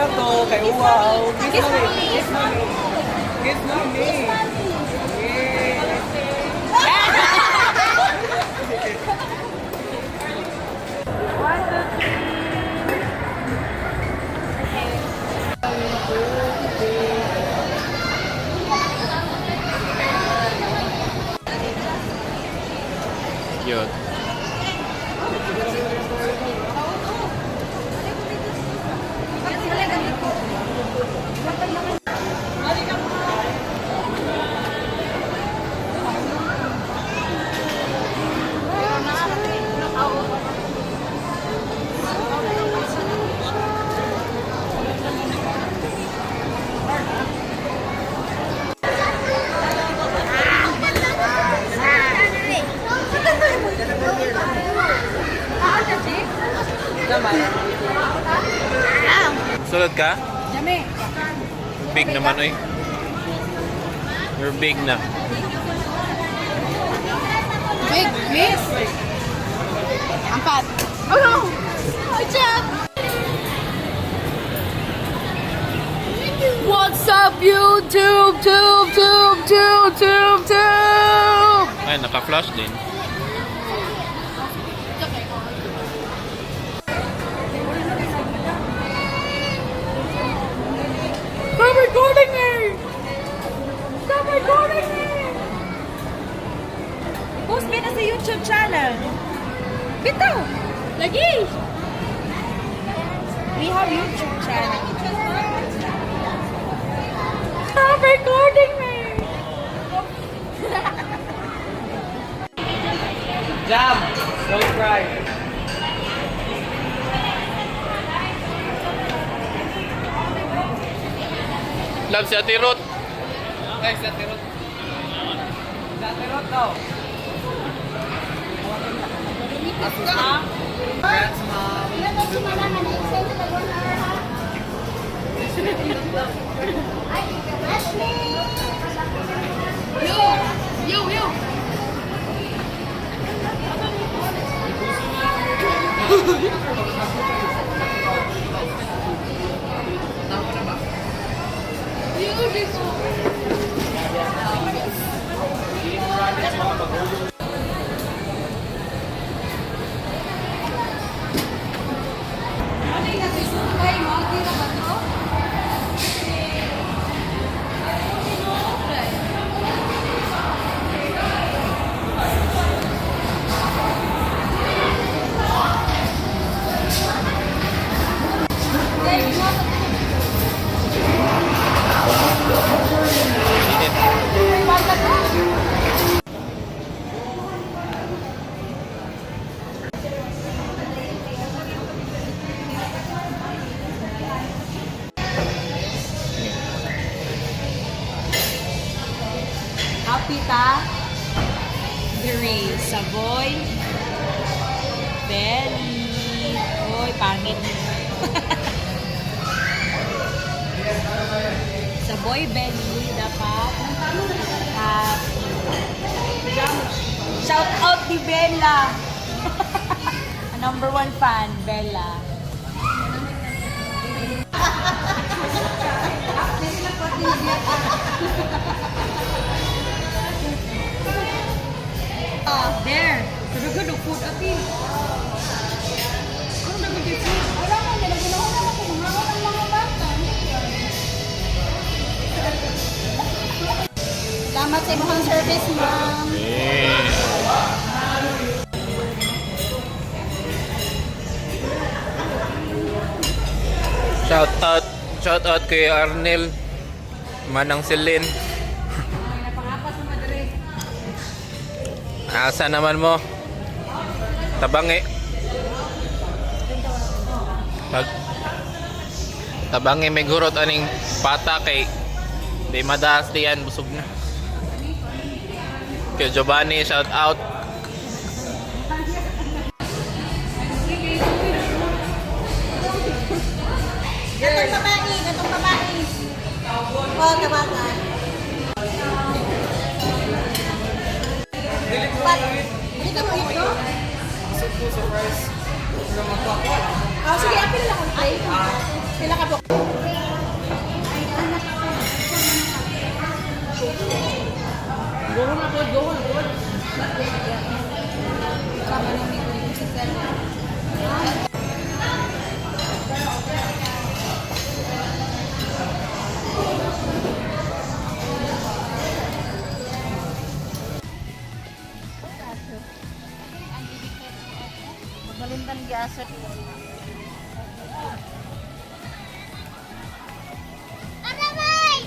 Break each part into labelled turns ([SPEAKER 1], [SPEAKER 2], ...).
[SPEAKER 1] na to, kay wow. Kiss mommy. Kiss mommy. Kiss mommy. Yeah.
[SPEAKER 2] One, two, three.
[SPEAKER 3] Cute. Sulod ka?
[SPEAKER 2] Jame.
[SPEAKER 3] Big naman oy. You're big na.
[SPEAKER 2] Big miss. Ang fat. Oh no! Good job! What's up, YouTube? Tube, tube, tube, tube, tube!
[SPEAKER 3] Ay, naka-flash din.
[SPEAKER 2] Stop recording me! Stop recording me! Post me na sa YouTube channel. Bitaw! Lagi! We have YouTube channel. Stop recording me!
[SPEAKER 1] Jam! Don't cry.
[SPEAKER 3] Love si Ate Ruth.
[SPEAKER 1] Okay, sa Ate Ruth. Sa Ate Ruth daw. Congrats, ma'am.
[SPEAKER 2] Yo! Yo! Yo!
[SPEAKER 3] Init.
[SPEAKER 2] Happy ta? Dere, Savoy, Belly. Oy, pangit. Savoy Belly, dapat happy. Shout out ni Bella. Number one fan, Bella. There. Pero good food apil. Ano na good food?
[SPEAKER 4] Wala man, nalagunahan na ako. Mga ang mga bata. Salamat sa imong service, ma'am.
[SPEAKER 3] Yeah. Shout out, shout out kay Arnel, Manang Celine. Asa naman mo? Tabangi. Pag Tabangi may gurot aning pata kay di madaas diyan busog na. Kay Giovanni, shout out.
[SPEAKER 4] Katong babae, katong babae. Oh, tawagan. Dito mo ito?
[SPEAKER 1] Surprise. Pero magpakuha.
[SPEAKER 4] Oh, sige, apil lang akong plate. Pila ka po. Aramay!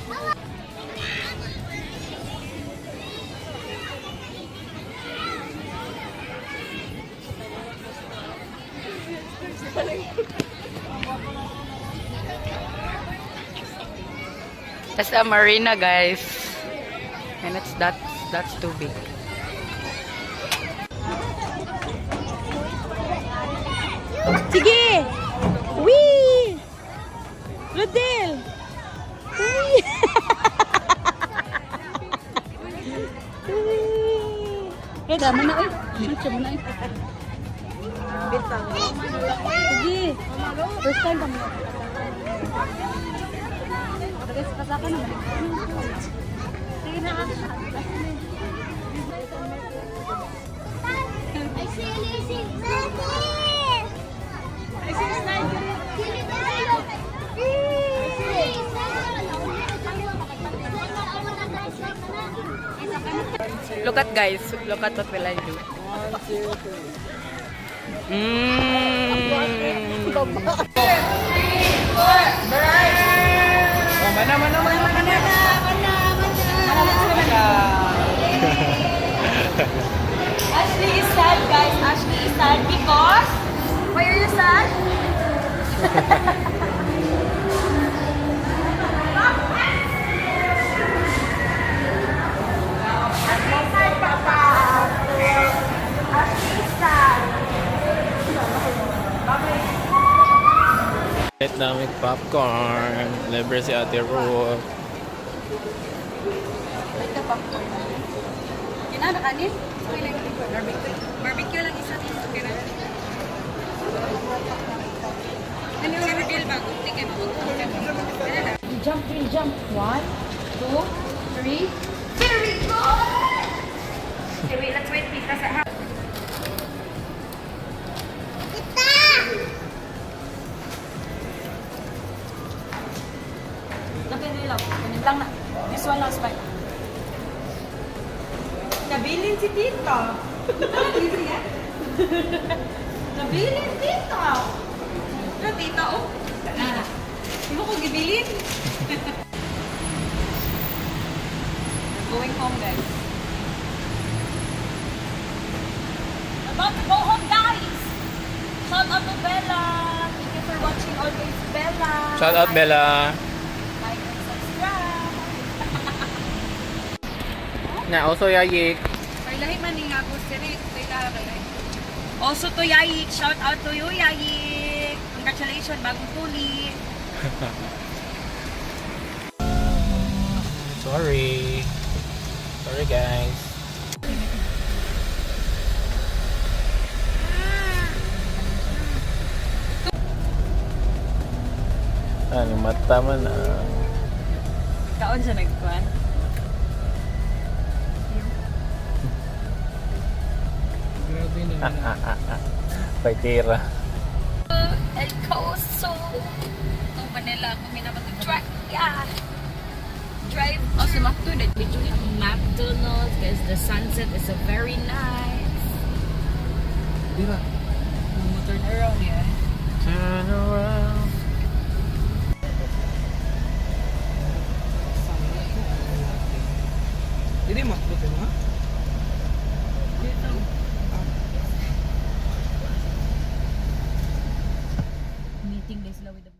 [SPEAKER 2] That's a marina, guys. And it's that's too big. Sige! Wee! Rodel! Wee! Wee! Tama na, oy. Tama na, oy. Sige. First time kami. Guys, pasaka na balik. Sige na.
[SPEAKER 4] Ay, sili, sili. Ay, sili,
[SPEAKER 2] Look at, guys. Look at what will I do.
[SPEAKER 1] One, two, three. Oh, mana, mana, mana, mana. Mana.
[SPEAKER 5] Ashley is sad, guys. Ashley is sad because... Why are you sad? Ashley is sad, Papa. Ashley is sad.
[SPEAKER 3] Get namin popcorn. Libre si Ate Ruth.
[SPEAKER 5] Kinana kanin? Barbecue. Barbecue lang isa dito. Okay na. Ano yung reveal ba? Kunti kayo
[SPEAKER 2] Jump, three, jump. One, two, three.
[SPEAKER 5] Very good! Okay, wait. Let's wait, Tita. Sa Laki nila. Ganun lang na. This one last bite. Nabilin si Tita. Nabilin Tita. Ano, Tita, oh. Ah. Di mo ko gibilin. Going home, guys. About to go home, guys! Shout out to Bella! Thank you for watching always, Bella!
[SPEAKER 3] Shout out, Bella.
[SPEAKER 5] Like and subscribe!
[SPEAKER 3] Na, also yayik.
[SPEAKER 5] Kay lahi man ni nga diri, kay lahi kay lahi. Also to Yayik, shout out to you, Yayik. Congratulations, bagong tuli.
[SPEAKER 3] Sorry. Sorry, guys. Ano, mata man ah.
[SPEAKER 5] Kaon siya nagkuan.
[SPEAKER 1] Grabe na.
[SPEAKER 3] Paitira.
[SPEAKER 5] El Coso. To Manila kami na mag-drive. Yeah. Drive. Oh, sa Macdo, video McDonald's because the sunset is a very nice.
[SPEAKER 1] Di ba? Turn around yan.
[SPEAKER 3] Turn around.
[SPEAKER 1] Dili makbot mo ha?
[SPEAKER 5] Meeting guys sila with the